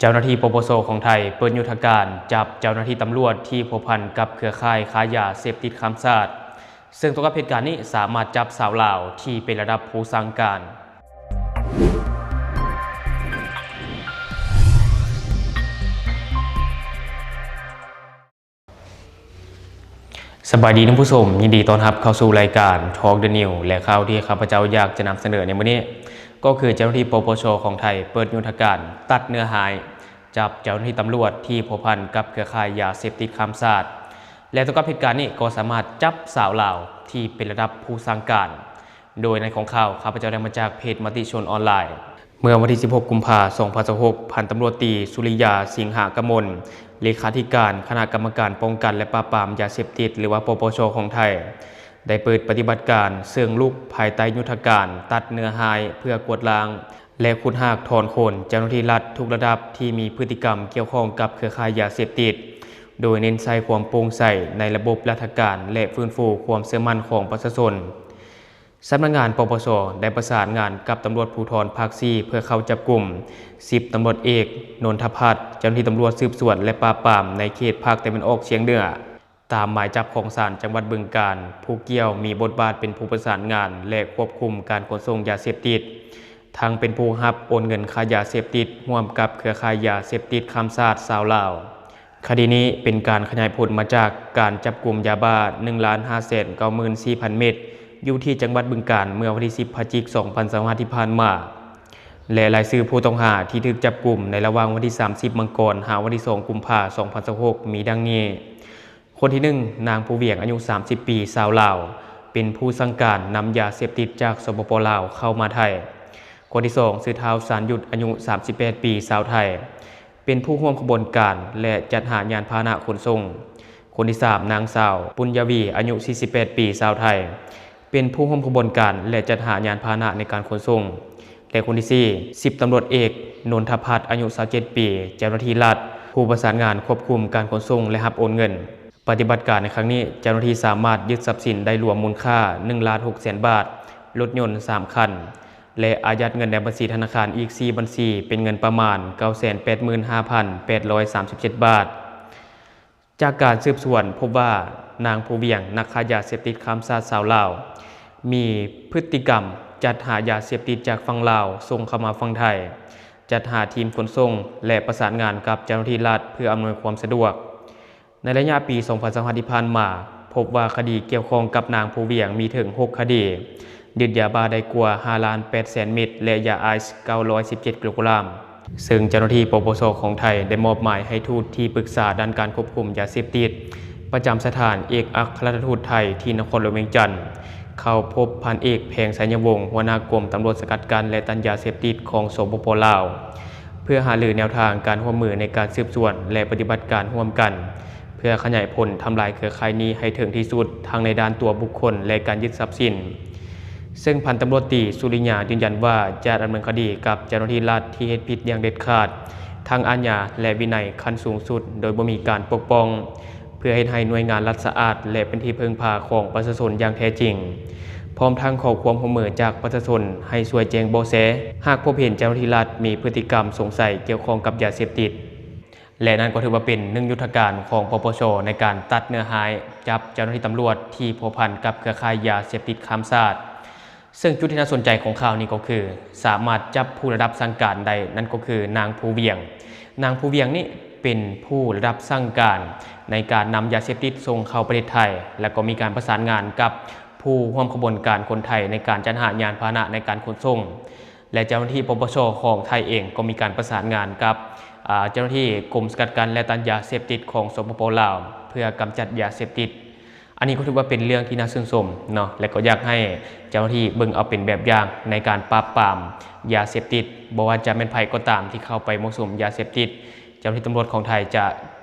ເຈົ້າໜ້າທີ່ ປປສ ຂອງໄທ ເປີດຍຸດທະການຈັບເຈົ້າໜ້າທີ່ຕຳຫຼວດທີ່ພົວພັນກັບເຄືອຂ່າຍຄ້າຢາເສບຕິດຂ້າມຊາດ, ເຊິ່ງຕົວກັບເຫດການນີ້ສາມາດຈັບຊາວລາວທີ່ເປັນລະດັບຜູ້ສັ່ງການ. ສະບາຍດີທ່ານຜູ້ຊົມ, ຍິນດີຕ້ອນຮັບເຂົ້າສູ່ລາຍການ Talk the News ແລະ ຂ່າວທີ່ຂ້າພະເຈົ້າຢາກຈະນຳສະເໜີໃນມື້ນີ້ ກໍຄືເຈົ້າໜ້າທີ່ ປປສ ຂອງໄທ ເປີດຍຸດທະການຕັດເນື້ອຮ້າຍ ຈັບເຈົ້າໜ້າທີ່ຕຳຫຼວດທີ່ພົວພັນກັບເຄືອຂ່າຍຢາເສບຕິດຂ້າມຊາດ ແລະ ຕົວກັບເຫດການນີ້ກໍສາມາດຈັບຊາວລາວທີ່ເປັນລະດັບຜູ້ສັ່ງການ. ໂດຍໃນຂອງຂ່າວ ຂ້າພະເຈົ້າໄດ້ມາຈາກເພຈມະຕິຊົນອອນລາຍ. ເມື່ອວັນທີສິບຫົກ ກຸມພາ ສອງພັນຊາວຫົກ ພັນຕຳຫຼວດຕີ ສຸລິຍາ ສິງຫະກະມົນ ເລຂາທິການຄະນະກຳມະການປ້ອງກັນ ແລະ ປາບປາມຢາເສບຕິດ ຫຼືວ່າ ປປສ ຂອງໄທ ໄດ້ເປີດປະຕິບັດການເຊີງລຸກພາຍໃຕ້ຍຸດທະການຕັດເນື້ອຮ້າຍ ເພື່ອກວດລ້າງ ແລະ ຂຸດຮາກຖອນໂຄນເຈົ້າໜ້າທີ່ລັດທຸກລະດັບທີ່ມີພຶດຕິກຳກ່ຽວຂ້ອງກັບເຄືອຂ່າຍຢາເສບຕິດ, ໂດຍເນັ້ນໃສ່ຄວາມໂປ່ງໃສໃນລະບົບລັດຖະການ ແລະ ຟື້ນຟູຄວາມເຊື່ອໝັ້ນຂອງປະຊາຊົນ. ສຳນັກງານ ປປສ ໄດ້ປະສານງານກັບຕຳຫຼວດພູທອນພາກສີ່ ເພື່ອເຂົ້າຈັບກຸມ ສິບຕຳຫຼວດເອກ ນົນທະພັດ ເຈົ້າໜ້າທີ່ຕຳຫຼວດສືບສວນ ແລະ ປາບປາມໃນເຂດພາກຕາເວັນອອກສຽງເໜືອ ຕາມໝາຍຈັບຂອງສານຈັງຫວັດບຶງການ. ຜູ້ກ່ຽວມີບົດບາດເປັນຜູ້ປະສານງານ ແລະ ຄວບຄຸມການຂົນສົ່ງຢາເສບຕິດ, ທັງເປັນຜູ້ຮັບໂອນເງິນຄ່າຢາເສບຕິດຮ່ວມກັບເຄືອຂ່າຍຢາເສບຕິດຂ້າມຊາດຊາວລາວ. ຄະດີນີ້ເປັນການຂະຫຍາຍຜົນມາຈາກການຈັບກຸມຢາບ້າ ໜຶ່ງລ້ານຫ້າແສນເກົ້າໝື່ນສີ່ພັນເມັດ ຢູ່ທີ່ຈັງຫວັດບຶງການ ເມື່ອວັນທີສິບ ພະຈິກ ສອງພັນຊາວຫ້າ ທີ່ຜ່ານມາ ແລະ ລາຍຊື່ຜູ້ຕ້ອງຫາທີ່ຖືກຈັບກຸມໃນລະຫວ່າງວັນທີສາມສິບ ມັງກອນ ຫາວັນທີສອງ ກຸມພາ ສອງພັນຊາວຫົກ ມີດັ່ງນີ້. ຄົນທີໜຶ່ງ ນາງ ພູວຽງ ອາຍຸສາມສິບປີ ຊາວລາວ ເປັນຜູ້ສັ່ງການນຳຢາເສບຕິດຈາກ ສປປ ລາວ ເຂົ້າມາໄທ. ຄົນທີສອງ ຊື່ ທ້າວ ຊານຍຸດ ອາຍຸສາມສິບແປດປີ ຊາວໄທ ເປັນຜູ້ຮ່ວມຂະບວນການ ແລະ ຈັດຫາຍານພາຫະນະຂົນສົ່ງ. ຄົນທີສາມ ນາງສາວ ປຸນຍາວີ ອາຍຸສີ່ສິບແປດປີ ຊາວໄທ ເປັນຜູ້ຮ່ວມຂະບວນການ ແລະ ຈັດຫາຍານພາຫະນະໃນການຂົນສົ່ງ ແລະ ຄົນທີສີ່ ສິບຕຳຫຼວດເອກ ນົນທະພັດ ອາຍຸຊາວເຈັດປີ ເຈົ້າໜ້າທີ່ລັດ ຜູ້ປະສານງານຄວບຄຸມການຂົນສົ່ງ ແລະ ຮັບໂອນເງິນ. ປະຕິບັດການໃນຄັ້ງນີ້ ເຈົ້າໜ້າທີ່ສາມາດຍຶດຊັບສິນໄດ້ລວມມູນຄ່າ ໜຶ່ງລ້ານຫົກແສນບາດ, ລົດຍົນສາມຄັນ ແລະ ອາຍັດເງິນໃນບັນຊີທະນາຄານອີກສີ່ບັນຊີ ເປັນເງິນປະມານ ເກົ້າແສນແປດໝື່ນຫ້າພັນແປດຮ້ອຍສາມສິບເຈັດບາດ. ຈາກການສືບສວນພົບວ່າ ນາງ ພູວຽງ ນັກຄ້າຢາເສບຕິດຂ້າມຊາດຊາວລາວ ມີພຶດຕິກຳຈັດຫາຢາເສບຕິດຈາກຝັ່ງລາວສົ່ງເຂົ້າມາຝັ່ງໄທ, ຈັດຫາທີມຂົນສົ່ງ ແລະ ປະສານງານກັບເຈົ້າໜ້າທີ່ລັດເພື່ອອຳນວຍຄວາມສະດວກ. ໃນໄລຍະປີສອງພັນຊາວຫ້າ ທີ່ຜ່ານມາ, ພົບວ່າຄະດີກ່ຽວຂ້ອງກັບນາງ ພູວຽງ ມີເຖິງຫົກຄະດີ, ຍຶດຢາບ້າໄດ້ກວ່າຫ້າລ້ານແປດແສນເມັດ ແລະ ຢາໄອສ໌ເກົ້າຮ້ອຍສິບເຈັດກິໂລກຣາມ. ເຊິ່ງເຈົ້າໜ້າທີ່ ປປສ ຂອງໄທ ໄດ້ມອບໝາຍໃຫ້ທູດທີ່ປຶກສາດ້ານການຄວບຄຸມຢາເສບຕິດ ປະຈຳສະຖານເອກອັກຄະລັດຖະທູດໄທທີ່ນະຄອນຫຼວງວຽງຈັນ ເຂົ້າພົບພັນເອກ ແພງ ໄຊຍະວົງ ຫົວໜ້າກົມຕຳຫຼວດສະກັດກັ້ນ ແລະ ຕ້ານຢາເສບຕິດຂອງ ສປປ ລາວ ເພື່ອຫາລືແນວທາງການຮ່ວມມືໃນການສືບສວນ ແລະ ປະຕິບັດການຮ່ວມກັນ ເພື່ອຂະຫຍາຍຜົນທຳລາຍເຄືອຂ່າຍນີ້ໃຫ້ເຖິງທີ່ສຸດ ທັງໃນດ້ານຕົວບຸກຄົນ ແລະ ການຍຶດຊັບສິນ. ເຊິ່ງພັນຕຳຫຼວດຕີ ສຸລິຍາ ຢືນຢັນວ່າຈະດຳເນີນຄະດີກັບເຈົ້າໜ້າທີ່ລັດທີ່ເຮັດຜິດຢ່າງເດັດຂາດ ທັງອາຍາ ແລະ ວິໄນຂັ້ນສູງສຸດ ໂດຍບໍ່ມີການປົກປ້ອງ ເພື່ອເຮັດໃຫ້ໜ່ວຍງານລັດສະອາດ ແລະ ເປັນທີ່ເພິ່ງພາຂອງປະຊາຊົນຢ່າງແທ້ຈິງ, ພ້ອມທັງຂໍຄວາມຮ່ວມມືຈາກປະຊາຊົນໃຫ້ຊ່ວຍແຈ້ງເບາະແສ ຫາກພົບເຫັນເຈົ້າໜ້າທີ່ລັດມີພຶດຕິກຳສົງໄສກ່ຽວຂ້ອງກັບຢາເສບຕິດ. ແລະ ນັ້ນກໍຖືວ່າເປັນໜຶ່ງຍຸດທະການຂອງ ປປສ ໃນການຕັດເນື້ອຮ້າຍ ຈັບເຈົ້າໜ້າທີ່ຕຳຫຼວດທີ່ພົວພັນກັບເຄືອຂ່າຍຢາເສບຕິດຂ້າມຊາດ. ເຊິ່ງຈຸດທີ່ໜ້າສົນໃຈຂອງຂ່າວນີ້ກໍຄື ສາມາດຈັບຜູ້ລະດັບສັ່ງການໄດ້ ນັ້ນກໍຄືນາງ ພູວຽງ. ນາງ ພູວຽງ ນີ້ເປັນຜູ້ລະດັບສັ່ງການໃນການນຳຢາເສບຕິດສົ່ງເຂົ້າປະເທດໄທ ແລະ ກໍມີການປະສານງານກັບຜູ້ຮ່ວມຂະບວນການຄົນໄທໃນການຈັດຫາຍານພາຫະນະໃນການຂົນສົ່ງ. ແລະ ເຈົ້າໜ້າທີ່ ປປສ ຂອງໄທເອງກໍມີການປະສານງານກັບ ອາ ເຈົ້າໜ້າທີ່ກົມສະກັດກັ້ນ ແລະ ຕ້ານຢາເສບຕິດຂອງ ສປປ ລາວ ເພື່ອກຳຈັດຢາເສບຕິດ. ອັນນີ້ກໍຖືວ່າເປັນເລື່ອງທີ່ໜ້າຊື່ນຊົມເນາະ ແລະ ກໍຢາກໃຫ້ເຈົ້າໜ້າທີ່ເບິ່ງເອົາເປັນແບບຢ່າງໃນການປາບປາມຢາເສບຕິດ, ບໍ່ວ່າຈະແມ່ນໃຜກໍຕາມທີ່ເຂົ້າໄປມົ້ວສຸມຢາເສບຕິດ ເຈົ້າໜ້າທີ່ຕຳຫຼວດຂອງໄທຈະ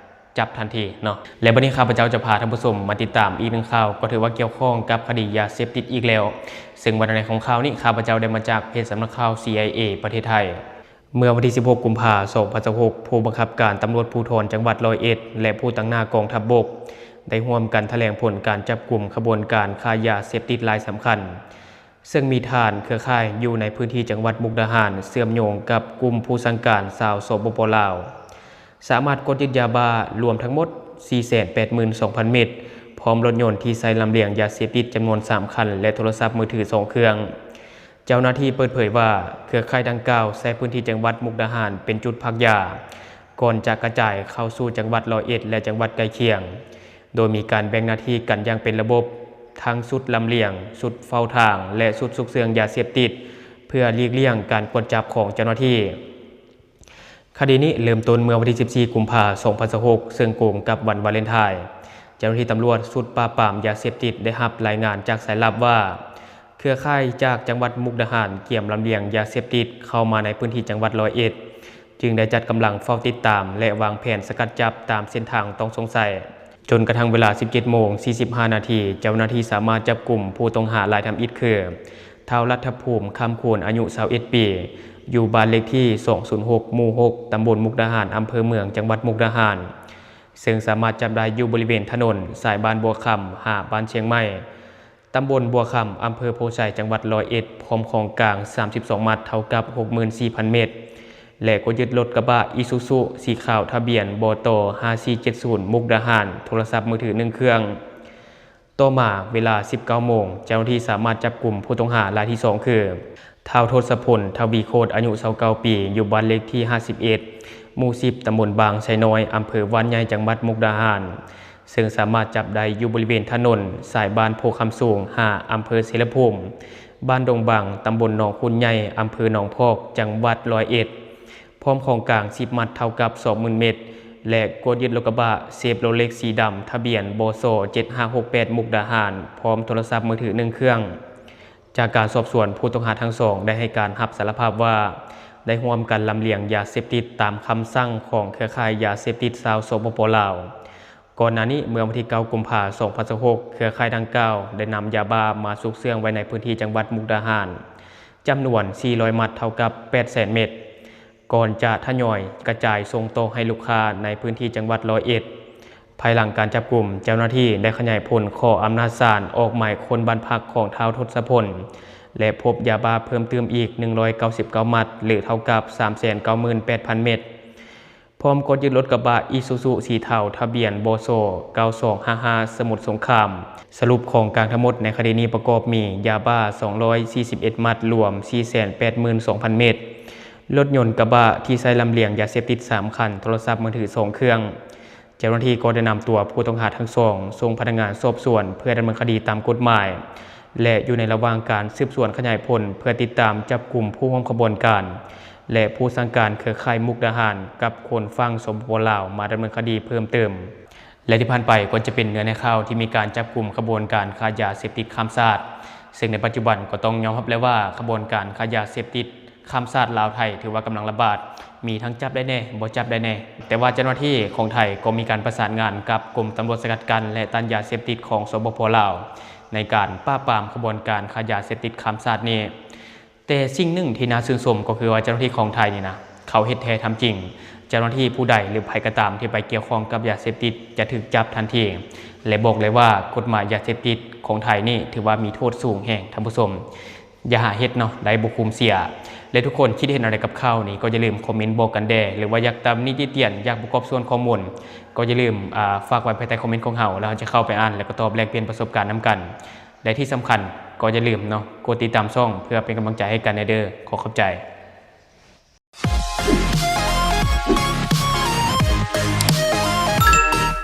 ຈັບທັນທີເນາະ. ແລະ ບັດນີ້ຂ້າພະເຈົ້າຈະພາທ່ານຜູ້ຊົມມາຕິດຕາມອີກໜຶ່ງຂ່າວ ກໍຖືວ່າກ່ຽວຂ້ອງກັບຄະດີຢາເສບຕິດອີກແລ້ວ. ເຊິ່ງວ່າໃນຂອງຂ່າວນີ້ ຂ້າພະເຈົ້າໄດ້ມາຈາກເພຈສຳນັກຂ່າວ ຊີໄອເອ ປະເທດໄທ. ເມື່ອວັນທີສິບຫົກ ກຸມພາ ສອງພັນຊາວຫົກ ຜູ້ບັງຄັບການຕຳຫຼວດພູທອນຈັງຫວັດຮ້ອຍເອັດ ແລະ ຜູ້ຕາງໜ້າກອງທັບບົກ ໄດ້ຮ່ວມກັນຖະແຫຼງຜົນການຈັບກຸມຂະບວນການຄ້າຢາເສບຕິດລາຍສຳຄັນ ເຊິ່ງມີຖານເຄືອຂ່າຍຢູ່ໃນພື້ນທີ່ຈັງຫວັດມຸກດາຫານ ເຊື່ອມໂຍງກັບກຸ່ມຜູ້ສັ່ງການຊາວ ສປປ ລາວ, ສາມາດກວດຍຶດຢາບ້າລວມທັງໝົດ ສີ່ແສນແປດໝື່ນສອງພັນເມັດ, ພ້ອມລົດຍົນທີ່ໃຊ້ລຳລຽງຢາເສບຕິດຈຳນວນສາມຄັນ ແລະ ໂທລະສັບມືຖືສອງເຄື່ອງ. ເຈົ້າໜ້າທີ່ເປີດເຜີຍວ່າ ເຄືອຂ່າຍດັ່ງກ່າວໃຊ້ພື້ນທີ່ຈັງຫວັດມຸກດາຫານເປັນຈຸດພັກຢາ, ກ່ອນຈະກະຈາຍເຂົ້າສູ່ຈັງຫວັດຮ້ອຍເອັດ ແລະ ຈັງຫວັດໃກ້ຄຽງ, ໂດຍມີການແບ່ງໜ້າທີ່ກັນຢ່າງເປັນລະບົບ, ທັງຊຸດລຳລຽງ, ຊຸດເຝົ້າທາງ ແລະ ຊຸດຊຸກເຊື່ອງຢາເສບຕິດ, ເພື່ອຫຼີກລ່ຽງການກວດຈັບຂອງເຈົ້າໜ້າທີ່. ຄະດີນີ້ເລີ່ມຕົ້ນເມື່ອວັນທີສິບສີ່ ກຸມພາ ສອງພັນຊາວຫົກ ເຊິ່ງກົງກັບວັນວາເລັນທາຍ. ເຈົ້າໜ້າທີ່ຕຳຫຼວດຊຸດປາບປາມຢາເສບຕິດໄດ້ຮັບລາຍງານຈາກສາຍລັບວ່າ ເຄືອຂ່າຍຈາກຈັງຫວັດມຸກດາຫານກຽມລຳລຽງຢາເສບຕິດເຂົ້າມາໃນພື້ນທີ່ຈັງຫວັດຮ້ອຍເອັດ, ຈຶ່ງໄດ້ຈັດກຳລັງເຝົ້າຕິດຕາມ ແລະ ວາງແຜນສະກັດຈັບຕາມເສັ້ນທາງຕ້ອງສົງໄສ. ຈົນກະທັ້ງເວລາ ສິບເຈັດໂມງ ສີ່ສິບຫ້ານາທີ, ເຈົ້າໜ້າທີ່ສາມາດຈັບກຸມຜູ້ຕ້ອງຫາລາຍທຳອິດຄື ທ້າວລັດຖະພູມ ຄຳຄູນ ອາຍຸ ຊາວເອັດປີ, ຢູ່ບ້ານເລກທີ ສອງສູນຫົກ ໝູ່ຫົກ ຕຳບົນມຸກດາຫານ, ອຳເພີເມືອງ, ຈັງຫວັດມຸກດາຫານ, ເຊິ່ງສາມາດຈັບໄດ້ຢູ່ບໍລິເວນຖະໜົນສາຍບ້ານບົວຄຳ ຫາບ້ານຊຽງໃໝ່, ຕຳບົນບົວຄຳ, ອຳເພີໂພໄຊ, ຈັງຫວັດຮ້ອຍເອັດ, ພ້ອມຂອງກາງ ສາມສິບສອງມັດ ເທົ່າກັບ ຫົກໝື່ນສີ່ພັນເມັດ ແລະ ກວດຍຶດລົດກະບະອີຊູຊູສີຂາວ ທະບຽນ ບຕ ຫ້າສີ່ເຈັດສູນ ມຸກດາຫານ, ໂທລະສັບມືຖືໜຶ່ງເຄື່ອງ. ຕໍ່ມາເວລາ ສິບເກົ້າໂມງ, ເຈົ້າໜ້າທີ່ສາມາດຈັບກຸມຜູ້ຕ້ອງຫາລາຍທີສອງຄື ທ້າວທົດສະພົນ ທະວີໂຄດ ອາຍຸ ຊາວເກົ້າປີ, ຢູ່ບ້ານເລກທີ ຫ້າສິບເອັດ ໝູ່ສິບ ຕຳບົນບາງໄຊນ້ອຍ, ອຳເພີຫວ້ານໃຫຍ່, ຈັງຫວັດມຸກດາຫານ, ເຊິ່ງສາມາດຈັບໄດ້ຢູ່ບໍລິເວນຖະໜົນສາຍບ້ານໂພຄຳສູງ ຫາ ອຳເພີເຊລະພູມ, ບ້ານດົງບາງ, ຕຳບົນໜອງຂຸນໃຫຍ່, ອຳເພີໜອງພອກ, ຈັງຫວັດຮ້ອຍເອັດ, ພ້ອມຂອງກາງ ສິບມັດ ເທົ່າກັບ ສອງໝື່ນເມັດ ແລະ ກວດຍຶດລົດກະບະເຊບໂຣເລັກສີດຳ ທະບຽນ ບສ ເຈັດຫ້າຫົກແປດ ມຸກດາຫານ, ພ້ອມໂທລະສັບມືຖືໜຶ່ງເຄື່ອງ. ຈາກການສອບສວນ, ຜູ້ຕ້ອງຫາທັງສອງໄດ້ໃຫ້ການຮັບສາລະພາບວ່າ ໄດ້ຮ່ວມກັນລຳລຽງຢາເສບຕິດຕາມຄຳສັ່ງຂອງເຄືອຂ່າຍຢາເສບຕິດຊາວ ສປປ ລາວ. ກ່ອນໜ້ານີ້, ເມື່ອວັນທີເກົ້າ ກຸມພາ ສອງພັນຊາວຫົກ, ເຄືອຂ່າຍດັ່ງກ່າວໄດ້ນຳຢາບ້າມາຊຸກເຊື່ອງໄວ້ໃນພື້ນທີ່ຈັງຫວັດມຸກດາຫານ ຈຳນວນ ສີ່ຮ້ອຍມັດ ເທົ່າກັບ ແປດແສນເມັດ, ກ່ອນຈະທະຍອຍກະຈາຍສົ່ງຕໍ່ໃຫ້ລູກຄ້າໃນພື້ນທີ່ຈັງຫວັດຮ້ອຍເອັດ. ພາຍຫຼັງການຈັບກຸມ, ເຈົ້າໜ້າທີ່ໄດ້ຂະຫຍາຍຜົນຂໍອຳນາດສານອອກໝາຍຄົ້ນບ້ານພັກຂອງທ້າວທົດສະພົນ ແລະ ພົບຢາບ້າເພີ່ມຕື່ມອີກ ໜຶ່ງຮ້ອຍເກົ້າສິບເກົ້າມັດ ຫຼື ເທົ່າກັບ ສາມແສນເກົ້າໝື່ນແປດພັນເມັດ, ພ້ອມກວດຍຶດລົດກະບະອີຊູຊູສີເທົາ ທະບຽນ ບສ ເກົ້າສອງຫ້າຫ້າ ສະໝຸດສົງຄາມ. ສະຫຼຸບຂອງກາງທັງໝົດໃນຄະດີນີ້ປະກອບມີ ຢາບ້າ ສອງຮ້ອຍສີ່ສິບເອັດມັດ ລວມ ສີ່ແສນແປດໝື່ນສອງພັນເມັດ, ລົດຍົນກະບະທີ່ໃຊ້ລຳລຽງຢາເສບຕິດ ສາມຄັນ, ໂທລະສັບມືຖື ສອງເຄື່ອງ. ເຈົ້າໜ້າທີ່ກໍໄດ້ນຳຕົວຜູ້ຕ້ອງຫາທັງສອງສົ່ງພະນັກງານສອບສວນເພື່ອດຳເນີນຄະດີຕາມກົດໝາຍ ແລະ ຢູ່ໃນລະຫວ່າງການສືບສວນຂະຫຍາຍຜົນເພື່ອຕິດຕາມຈັບກຸມຜູ້ຮ່ວມຂະບວນການ ແລະ ຜູ້ສັ່ງການເຄືອຂ່າຍມຸກດາຫານກັບຄົນຝັ່ງ ສປປ ລາວ ມາດຳເນີນຄະດີເພີ່ມເຕີມ. ແລະ ທີ່ຜ່ານໄປກໍຈະເປັນເນື້ອໃນຂ່າວທີ່ມີການຈັບກຸມຂະບວນການຄ້າຢາເສບຕິດຂ້າມຊາດ, ເຊິ່ງໃນປັດຈຸບັນກໍຕ້ອງຍອມຮັບແລ້ວວ່າ ຂະບວນການຄ້າຢາເສບຕິດ ຂ້າມຊາດລາວໄທ ຖືວ່າກຳລັງລະບາດ, ມີທັງຈັບໄດ້ແດ່ ບໍ່ຈັບໄດ້ແດ່. ແຕ່ວ່າເຈົ້າໜ້າທີ່ຂອງໄທກໍມີການປະສານງານກັບກົມຕຳຫຼວດສະກັດກັ້ນ ແລະ ຕ້ານຢາເສບຕິດຂອງ ສປປ ລາວ ໃນການປາບປາມຂະບວນການຄ້າຢາເສບຕິດຂ້າມຊາດນີ້. ແຕ່ສິ່ງໜຶ່ງທີ່ໜ້າຊື່ນຊົມກໍຄືວ່າເຈົ້າໜ້າທີ່ຂອງໄທນີ້ນະ ເຂົາເຮັດແທ້ທຳຈິງ. ເຈົ້າໜ້າທີ່ຜູ້ໃດ ຫຼື ໃຜກໍຕາມທີ່ໄປກ່ຽວຂ້ອງກັບຢາເສບຕິດ ຈະຖືກຈັບທັນທີ ແລະ ບອກເລີຍວ່າກົດໝາຍຢາເສບຕິດຂອງໄທນີ້ ຖືວ່າມີໂທດສູງແຮງ ທ່ານຜູ້ຊົມ. ຢ່າຫາເຮັດເນາະ ໄດ້ບໍ່ຄຸ້ມເສຍ. ແລະ ທຸກຄົນຄິດເຫັນແນວໃດກັບຂ່າວນີ້ ກໍຢ່າລືມຄອມເມັນບອກກັນແດ່ ຫຼືວ່າຢາກຕຳໜິຕິຕຽນ ຢາກປະກອບສ່ວນຂໍ້ມູນ ກໍຢ່າລືມ ອ່າ ຝາກໄວ້ພາຍໃຕ້ຄອມເມັນຂອງເຮົາ ແລ້ວເຮົາຈະເຂົ້າໄປອ່ານ ແລະ ກໍຕອບແລກປ່ຽນປະສົບການນຳກັນ. ແລະ ທີ່ສຳຄັນກໍຢ່າລືມເນາະ ກົດຕິດຕາມຊ່ອງເພື່ອເປັນກຳລັງໃຈໃຫ້ກັນແດ່ເດີ. ຂໍຂອບໃຈ.